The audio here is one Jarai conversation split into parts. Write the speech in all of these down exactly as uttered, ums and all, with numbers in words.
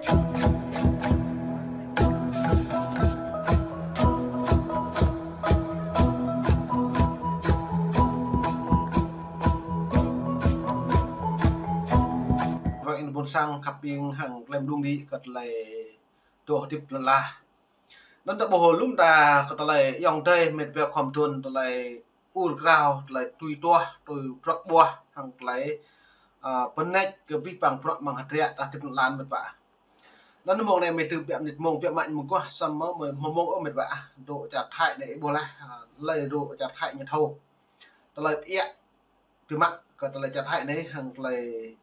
Ră anai ƀôn sang khăp ƀing hăng tơlơi mơđung đĭ kơ tơlơi dŏ hơdip lŏn ala. Anŭn ta ƀuh lŏm ta kơ tơlơi ayŏng adơi mĕt wa khŏm thŭn tơlơi ur krao, tơlơi tui tuah, tui prăk ƀuah, hăng tơlơi, a, pơneč kơ abih bang bruă amăng hơdră ta hơdip lŏn ala mĕt wa. Anŭn mông anai mơi tŭ biă mơnit mông biă mă mơguah samơ̆ mơi hmâo mông ôh mĕt wa. Dŏ čar Thái anai ih ƀuh laih, a, tơlơi dŏ čar Thái ñu thâo. Tơlơi pơiă biă mă kơ tơlơi čar Thái anai hăng tơlơi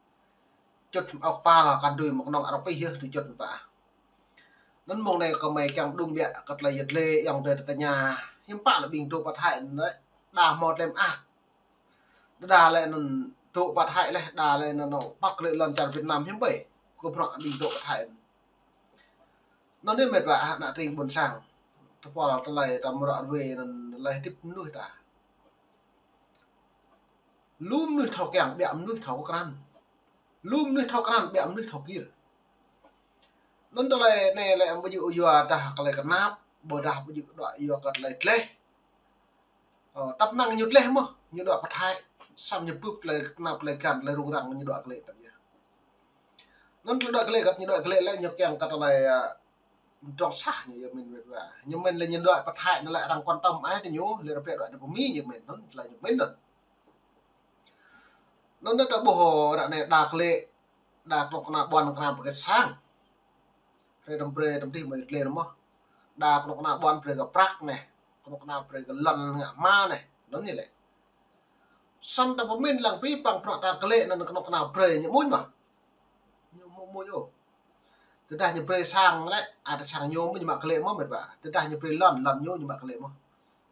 čut mơ̆ ôh kơpal kăn dưi mơ̆ kơnơ̆ng arăng pih yơh tui čut mơ̆ pă. Anŭn mông anai kơ mơi kiăng mơđung biă kơ tơlơi yơh lĕ ayŏng adơi tơña hiư̆m pă lĕ ƀing dŏ pơ Thái anai đa hmâo tơlơi mơak. Đa lĕ anŭn dŏ pơ Thái lĕ, đa lĕ anŭn păk lĕ lŏn čar Việt Nam hiư̆m ƀơi. Kơ bruă ƀing dŏ pơ Thái. Anŭn anai mĕt wa ană tring ƀôn sang. Tơpul tơlơi ta mrŏ rơwe anŭn tơlơi hơdip mơnuih ta. Lu mơnuih thâo kiăng, biă mơnuih thâo krăn. Lu mơnuih thâo krăn, biă mơnuih thâo kir. Anŭn tơlơi anai lĕ ƀu djơ̆ yua dah tơlơi kơnap, ƀôdah ƀu djơ̆ đuaĭ yua kơ tơlơi gleh. Ơ, tăp năng ñu gleh mơ̆, ñu dŏ pơ Thái, samơ̆ ñu bưp tơlơi kơnap tơlơi gan, tơlơi rŭng răng ñu dŏ gleh tăp yơh. Anŭn tơlơi dŏ gleh kơ ñu dŏ gleh lĕ ñu kiăng kơ tơlơi, a, trong sah ñu yơh mĭn mĕt wa. Ñu mĭn lĕ ñu dŏ pơ Thái anŭn lĕ arăng quan tâm ai tơ ñu, lĕ rơbeh dŏ tơ pơ Mi ñu mĭn anŭn, tơlơi ñu mĭn anŭn. Anŭn ta ƀuh ră anai đa gleh, đa kơnuk kơna ƀuăn kơna pơkĕt sang. Hrơi tơm brơi tơm dih mơi gleh mơ̆. Đa kơnuk kơna ƀuăn brơi kơ prăk anai, kơnuk kơna brơi kơ lŏn ngă hma anai, anŭn ñu lĕ. Samơ̆ ta pơmĭn lăng abih bang bruă ta gleh anŭn kơnuk kơna brơi ñu mơñum mơ̆. Ñu mơñum ôh. Tơdah ñu brơi sang lĕ, a, tơ sang ñu mơ̆ ñu mă gleh mơ̆ mĕt wa. Tơdah ñu brơi lŏn, lŏn ñu ñu mă gleh mơ̆.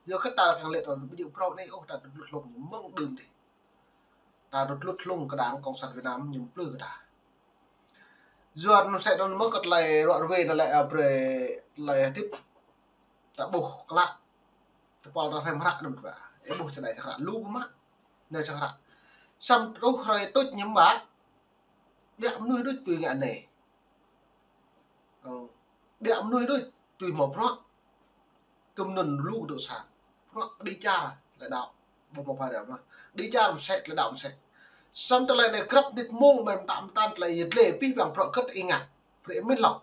Yua kơ ta kiăng lĕ tơl ƀu djơ̆ bruă anai ôh, ta dŏ tluh hlung ñu mơ̆ng đưm dih. Ta dŏ tluh hlung kơđang Cộng sản Việt Nam ñu plư kơ ta. Yua anŭn sĕ anŭn mơ̆ kơ tơlơi ră rơwe anŭn lĕ, a, brơi tơlơi hơdip ta ƀuh klă. Tơpul ta hrăm hră anŭn mĕt wa. Ih ƀuh čơđai čơhră lu biă mă. Anai čơhră. Samơ̆ truh hrơi tuč ñu mă. Biă mơnuih đôč tui ngă anai. Ơ, biă mơnuih đôč tui hmâo bruă. Tơm anŭn lu dŏ sang. Bruă kơđi čar tơlơi đaŏ. Ƀu hmâo phara mơ̆. Kơđi čar mơsĕ tơlơi đaŏ mơsĕ. Samơ̆ tơlơi anai grăp mơnit mông mơi mơtam mơtam tơlơi yơh lĕ abih bang bruă kơt ih ngă. Brơi ih mĭn hlâo.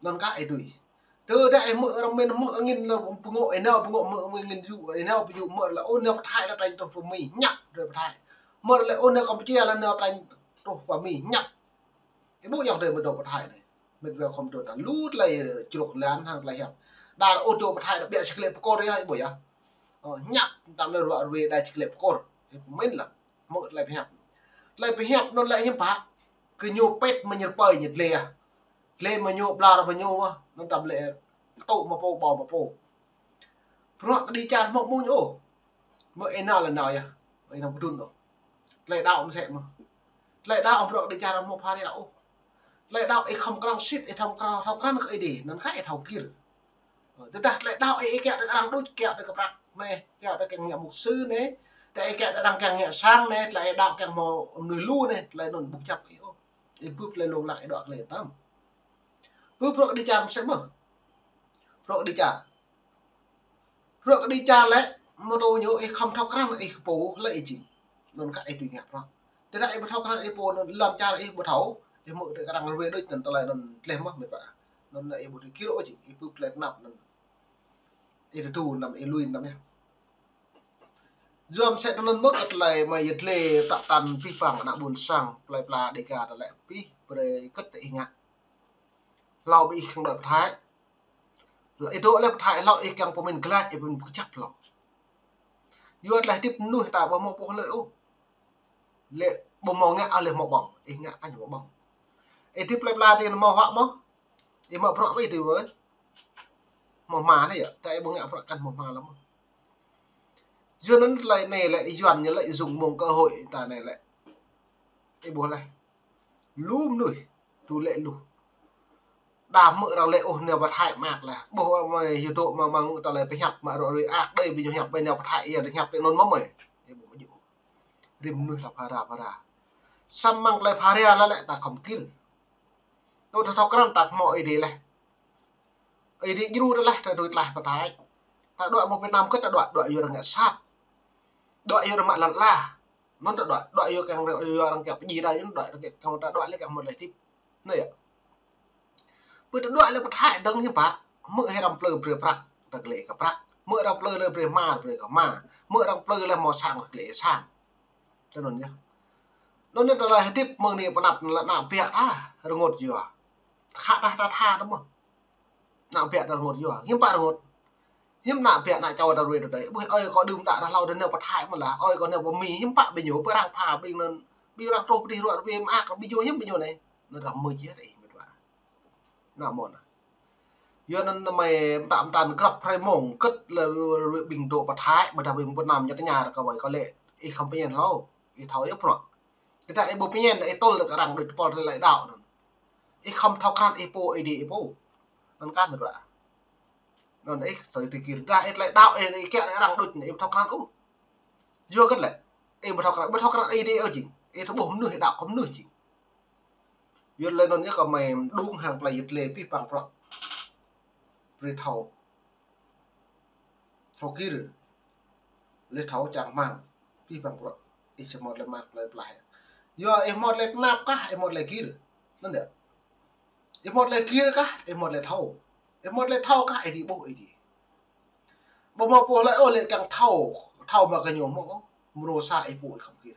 Anŭn kah ih tui. Tơdah ih hmư̆ arăng mĭn hmư̆ angĭn lĕ pơngŏ ih nao pơngŏ hmư̆ angĭn yŭ ih nao pơyŭ hmư̆ lĕ ôh nao pơ Thái lĕ tañ truh pơ Mi ñăp drơi pơ Thái. Hmư̆ lĕ ôh nao Kampuchia lĕ nao tañ truh pơ Mi ñăp. Ih ƀuh ayŏng adơi mơi dŏ pơ Thái anai. Mĕt wa khŏm dŏ ta lu tơlơi čruk lan hăng tơlơi hiăp. Đa lĕ ôh dŏ pơ Thái anai biă či gleh pơkor yơh ih ƀuh yơh. Ơ, ñăp tơdah mơi ră rơwe đa či gleh pơkor. Ih pơmĭn lăng. Hmư̆ tơlơi pơhiăp. Tơlơi pơhiăp anŭn lĕ hiư̆m pă. Kơ ñu pĕt mơ̆ ñu rơpơi ñu gleh. Gleh mơ̆ ñu blar mơ̆ ñu mơ̆. Anŭn tăm lĕ tŭ mă pô ƀâo mă pô. Bruă kơđi čar hmâo mơñum ôh. Mơ̆ ih nao lĕ nao yơh. Ih nao pơdun ôh. Tơlơi đaŏ mơsĕ mơ̆. Tơlơi đaŏ bruă kơđi čar hmâo phara ôh. Tơlơi đaŏ ih khŏm krăn sĭt, ih thâo krăn, thâo krăn kơ ih đĭ, anŭn kah ih thâo kir. Tơdah tơlơi đaŏ ih, ih kiăng đĭ kơ arăng đôč, kiăng đĭ kơ prăk anai, kiăng đĭ kơ ngă mục sư anai, tơdah ih kiăng đĭ kơ arăng kiăng ngă sang anai, tơlơi ih đaŏ kiăng hmâo mơnuih lu anai, tơlơi anŭn ƀu kơjăp ih ôh. Ih bưp tơlơi lông lăng ih dŏ gleh tăm. Bưp bruă kơđi čar mơsĕ mơ̆. Bruă kơđi čar. Bruă kơđi čar lĕ, mơ̆ tơ ñu ih khŏm thâo krăn ih kơ pô lĕ ih jing. Anŭn kah ih tui ngă bruă. Tơdah ih ƀu thâo krăn ih pô anŭn lŏn čar ih ƀu thâo, ih hmư̆ tơ kơ arăng rơwe đôč anŭn tơlơi anŭn gleh mơ̆ mĕt wa. Anŭn ih ƀu tui kir ôh jing, ih bưp tơlơi tơnap anŭn. Ih tơdu anăm ih lui anăm yơh. Yua mơsĕ anŭn mơ̆ kơ tơlơi mơi yơh lĕ tăp tăn abih bang ană ƀôn sang, plơi pla Dêga ta lĕ abih brơi kơt ih ngă. Hlâo ƀing ih kiăng dŏ pơ Thái. Hlâo ih dŏ lĕ pơ Thái, hlâo ih kiăng pơmĭn glaĭ, ih pơmĭn kơjăp hlâo. Yua tơlơi hơdip mơnuih ta ƀu hmâo ƀuh lĕ ôh. Lĕ ƀu hmâo ngă, a, lĕ hmâo ƀơ̆ng. Ih ngă kah ñu ƀơ̆ng. Ih hơdip plơi pla tơ anai hmâo huă mơ̆. Ih hmâo bruă wơ̆t tơ wơ̆t. Hmâo hma anai yơh. Ta ih ƀu ngă bruă kăn hmâo hma lăm mơ̆. Yua anŭn tơlơi anai lĕ Yuan ñu lĕ dùng mông cơ hội ta anai lĕ. Ih ƀuh lĕ. Lu mơnuih, tŭ lĕ lu. Đa hmư̆ arăng lĕ ôh nao pơ Thái mơak lĕ. Ƀuh mơi hiu dŏ mơ̆ng mơ̆ng tơlơi pơhiăp mă ră rơwe ăt đơi ƀing ñu hiăp ƀơi nao pơ Thái ia đơi hiăp tơ anŭn mơ̆ mơi. Ih ƀuh mơ̆ djơ̆. Rĭm mơnuih ta phara phara. Samơ̆ mơ̆ng tơlơi phara lĕ lĕ ta khŏm kir. Tui ta thâo krăn ta hmâo Ơi Adai laih. Ơi Adai djru ta laih, ta dưi tlaih pơthai. Ta đuaĭ mơ̆ng Việt Nam kơ ta đuaĭ, đuaĭ yua arăng ngă sat. Đuaĭ yua arăng mă lăn ala. Anŭn ta đuaĭ, đuaĭ yua kiăng, yua arăng kiăng pơdjai ta, anŭn đuaĭ, arăng kiăng ta đuaĭ lĕ kiăng hmâo tlaih hơdip. Anai yơh. Ƀu ta đuaĭ lĕ pơthai dơ̆ng hiư̆m pă, hmư̆ hĭ răm plư brơi prăk, ta glĕ kơ prăk. Hmư̆ răm plư lĕ brơi hma, brơi kơ hma. Hmư̆ răm plư lĕ hmâo sang, ta glĕ sang. Tui anŭn yơh. Anŭn yơh tơlơi hơdip mơ̆ng anai pơ anăp lĕ ană ƀiă ta rơngot yua. Khă ta, ta tha ta mơ̆n. Ană ƀiă ta rơngot yua. Hiư̆m pă rơngot. Hiư̆m ană ƀiă ană čô ta ruai tơdơi. Ƀuh ơi kâo đưm đă ta hlâo ta nao pơthai mơ̆n lah. Ơi kâo nao pơ Mi hiư̆m pă ƀing ñu, ƀing arăng pha, ƀing anŭn, ƀing arăng truh pơ dih ruă ruai mơak, ƀing ñu hiư̆m ƀing ñu anai. Anŭn arăng mơ̆ jiă tơ ih mĕt wa. Anŭn mơ̆n ah. Yua anŭn mơi mơtă mơtăn grăp hrơi mông, kơ̆t lĕ ƀing dŏ pơthai, ƀôdah ƀing Việt Nam ñu tơña ră kơ wai kơ lĕ, ih khŏm pơñen hlâo, ih thâo yơh prŏ. Tơdah ih ƀu pơñen, ih tơl lĕ kơ arăng đôč tơpul tơlơi đaŏ anŭn. Ih khŏm thâo krăn ih pô, Ơi Adai ih pô. Anŭn kah mĕt wa. Anŭn ih, tơlơi tơkir dah ih tơlơi đaŏ, ih, ih kiăng lĕ arăng đôč, ih ƀu thâo krăn ôh. Yua hơget lĕ. Ih ƀu thâo krăn, ƀu thâo krăn Ơi Adai ôh jing. Ih thâo ƀuh mơnuih, ih đaŏ kơ mơnuih jing. Yua lĕ anŭn yơh kơ mơi mơđung hăng tơlơi yit lĕ abih bang prăk. Brơi thâo. Thâo gir. Lĕ thâo čang rơmang. Abih bang prăk. Ih či hmâo tơlơi mơak tơlơi pơklaih. Yua ih hmâo tơlơi tơnap kah, ih hmâo tơlơi gir. Anŭn yơh. Ih hmâo tơlơi gir kah, ih hmâo tơlơi thâo. Ih hmâo tơlơi thâo kah, ih dưi ƀuh, ih dưi. Ƀu hmâo pô hlơi ôh lĕ kiăng thâo, thâo mă kơ ñu hmâo. Mơnuih sa ih pô ih khŏm gir.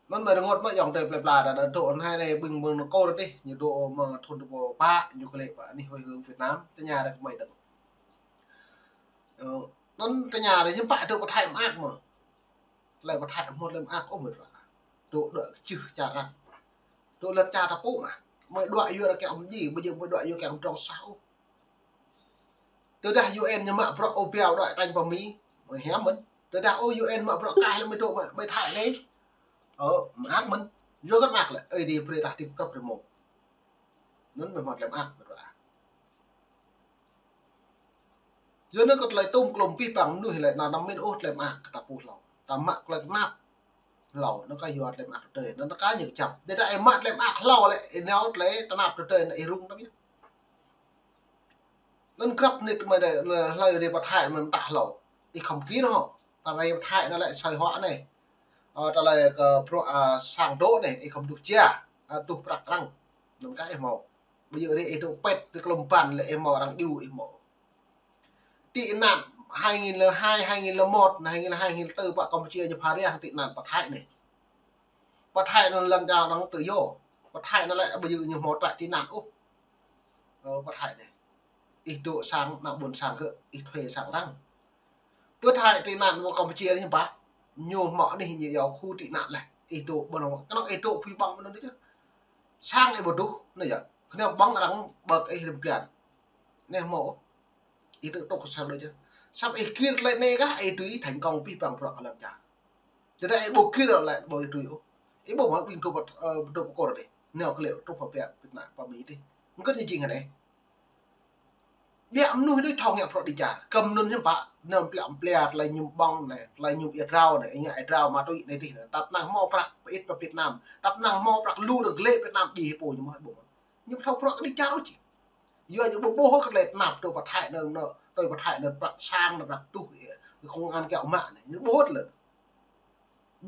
Anŭn mơi rơngot mơ̆ ayŏng adơi plơi pla ta, ta dŏ anai anai ƀing mơ̆ng nao kơ ta dih, ñu dŏ mơ̆ng thŭn dua rơbâo pă, ñu kơ lĕ pơ anih quê hương Việt Nam, tơña ră kơ mơi dơ̆ng. Ơ, anŭn tơña ră hiư̆m pă dŏ pơthai mơak mơ̆. Tơlơi pơthai hmâo tơlơi mơak ôh mĕt wa. Dŏ đuaĭ kơ čư̆ čar arăng. Dŏ lŏn čar ta pô mơ̆. Mơi đuaĭ yua arăng kiăng ôm djai, ƀu djơ̆ mơi đuaĭ yua kiăng ôm drŏng sah ôh. Tơdah U N ñu mă bruă ôh biă đuaĭ tañ pơ Mi, mơi hiam mơ̆n. Tơdah ôh U N mă bruă kaih lĕ mơi dŏ mă, ƀơi Thái lĕ. Ơ, mơak mơ̆n. Yua hơget mơak lĕ, Ơi Adai brơi ta hơdip grăp hrơi mông. Anŭn mơi hmâo tơlơi mơak mĕt wa. Yua anŭn kơ tơlơi tŭm klŏm abih bang mơnuih lĕ anăm mĭn ôh tơlơi mơak kơ ta pô hlâo. Ta mă tơlơi tơnap hlâo, anŭn kah yua tơlơi mơak tơdơi. Anŭn kah ñu kơjăp. Tơdah ih mă tơlơi mơak hlâo lĕ, ih nao tơlơi tơnap tơdơi anŭn ih rŭng tơbiă. Anŭn grăp mơnit mơi anai, hlơi rai pơ Thái mơi mơtă hlâo. Ih khŏm gir hŏ. Ta rai pơ Thái anŭn lĕ soi hŏ anai. Ơ, tơlơi kơ bruă, ơ, sang dŏ anai, ih khŏm duh jia. Ơ, duh prăk arăng. Anŭn kah ih hmâo. Ƀu djơ̆ rai ih dŏ pĕt, ih klŏm ban lĕ ih hmâo arăng djru ih hmâo. Tị nạn hai nghìn lẻ hai, hai nghìn lẻ một, hai nghìn lẻ hai, hai nghìn lẻ tư pơ Campuchia ñu pha ră tị nạn pơ Thái anai. Pơ Thái anŭn lŏn čar arăng tự do. Pơ Thái anŭn lĕ ƀu djơ̆ ñu hmâo trại tị nạn ôh. Ơ, pơ Thái anai. Ih dŏ sang, ană ƀôn sang gơ̆, ih thuê sang arăng. Pơ Thái tị nạn pơ Campuchia anai pă. Ñu hmâo anih ñu iâu khu tị nạn lĕ. Ih dŏ ƀơi anŭn, kơnơ̆ng ih dŏ phi ƀơ̆ng ƀơi anŭn đôč. Sang ih ƀu duh, anai yơh. Kơnơ̆ng ƀơ̆ng arăng ƀơ̆k ih rĭm blan. Anai hmâo. Ih tŭ tŏk kơ sang đôč. Samơ̆ ih gir tơlơi anai kah, ih dưi thành công abih bang bruă kơ lŏn čar. Tơdah ih ƀu gir lĕ ƀu dưi ôh. Ih ƀu hmâo ƀing dŏ pơ, ơ, dŏ pơ kôr dih. Nao kơ lĕ truh pơ biă Việt Nam pơ Mi dih. Mơ̆ng kơ ñu jing hơnai. Biă mơnuih đôč thâo ngă bruă đĭ čar. Kơ mơnŭn hiư̆m pă, nao plĕ plĕ tơlơi mơñum ƀơ̆ng anai, tơlơi mơñum ia drao anai, ngă ia drao ma túy anai dih anai. Tăp năng hmâo prăk pơ-ĭt pơ Việt Nam. Tăp năng hmâo prăk lu dơ̆ng glĕ Việt Nam djai hơpô ñu mơ̆ ƀu mơ̆n. Ñu ƀu thâo bruă kơ đĭ čar ôh či. Yua ñu ƀu ƀuh kơ tơlơi tơnap tui pơ Thái anŭn, anŭn, tui pơ Thái anŭn prăk sang, anŭn prăk tuh, ơ, công an kiăng mă anai. Ñu ƀu ƀuh lĕ.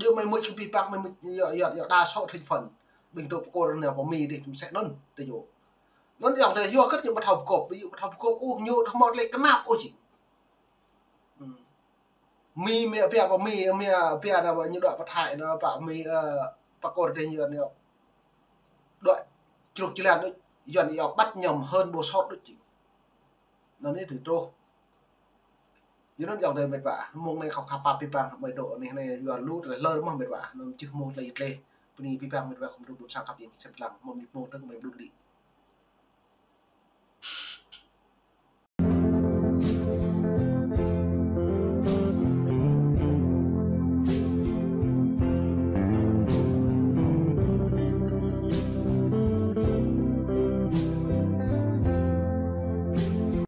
Yua mơi mŭt kơ abih bang, mơi mŭt yua, yua, yua đa số thành phần. Ƀing dŏ pơ kôr anai pơ Mi dih, mơsĕ anŭn, tơ yua. Anŭn ayŏng adơi yua hơget ñu ƀu thâo pơgop, ƀu djơ̆ ƀu thâo pơgop ôh, ñu thâo hmâo tơlơi tơnap ôh či. Hmm. Mi, Mi, pia pơ Mi, Mi, pia anai pơ ñu đuaĭ pơ Thái anai pơ Mi, ơ, pơ kôr dih ñu anai. Đuaĭ čruk čilan đôč, Yuan iâu bắt nhầm hơn bộ sốt đôč či. Anŭn anai tui truh. Yua anŭn ayŏng adơi mĕt wa, mông anai kâo khăp pap abih bang, mơi dŏ anai anai yua lu tơlơi hlơr mơ̆ mĕt wa, anŭn čih mông tơlơi yit lĕ. Bơni abih bang mĕt wa khŏm dŏ ƀuôn sang khăp yang sem lăng, mơ̆ng mơnit mông tơ̆ng mơi blung đĭ.